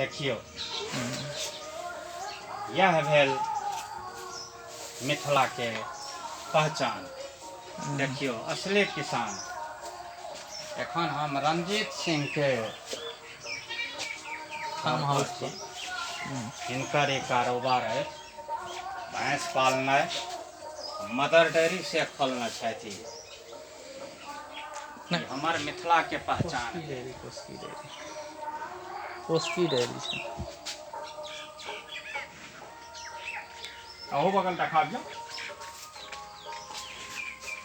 देखियौ, इएह भेल मिथिलाके पहचान। देखियौ असली किसान। एखन हम रंजीत सिंहके फार्म हाउस छी। हिनकर ई कारोबार अछि भैंस पालनाइ, मदर डेयरी से खोलने छथि। ई हमर मिथिलाके पहचान। Koski dairy, Koski dairy, Koski dairy छै। अहू बगल देखाबियौ।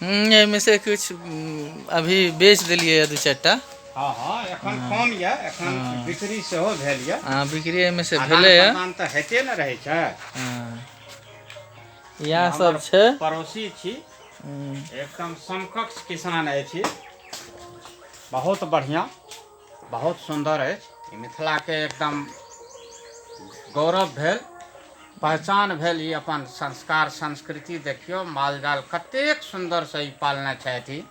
एहिमे से किछु अभी बेच देलियै दू चारि टा। हँ, एखन कम यऽ, एखन बिक्री सेहो भेल यऽ। हँ, बिक्री एहिमे से आदान भेलैए। प्रदान तऽ होइते ने रहै छै। हँ, इएह सब छै। पड़ोसी छी, एकदम समकक्ष किसान अछि। बहुत बढ़िआँ, बहुत सुन्दर अछि। ई मिथिलाके एकदम गौरव भेल, पहचान भेल। ई अपन संस्कार संस्कृति देखियौ, माल जाल कतेक सुन्दरसँ ई पालने छथि।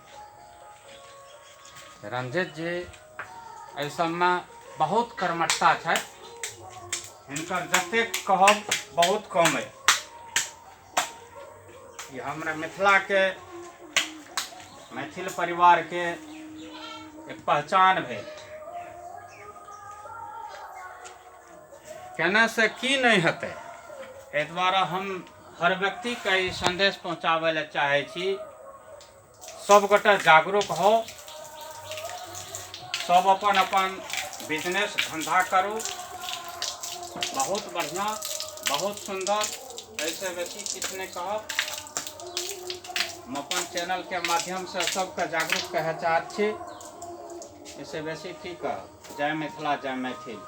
रंजीत जी एहि सबमे बहुत कर्मठता छथि। हिनकर जतेक कहब बहुत कम अइ। ई हमरा मिथिलाके मैथिल परिवारके एक पहचान भेल। केने से की नहि हेतै, एहि दुआरे हम हर व्यक्तिके ई सन्देश पहुँचाबै लए चाहै छी, सब गोटे जागरूक हो, सब अपन अपन बिजनेस धंधा करू। बहुत बढ़िआँ, बहुत सुन्दर। एहिसँ बेसी किछु नहि कहब। हम अपन चैनलके माध्यमसँ सबके जागरूक कहै चाहैत छी। एहिसँ बेसी की कहब? जय मिथिला, जय मैथिल।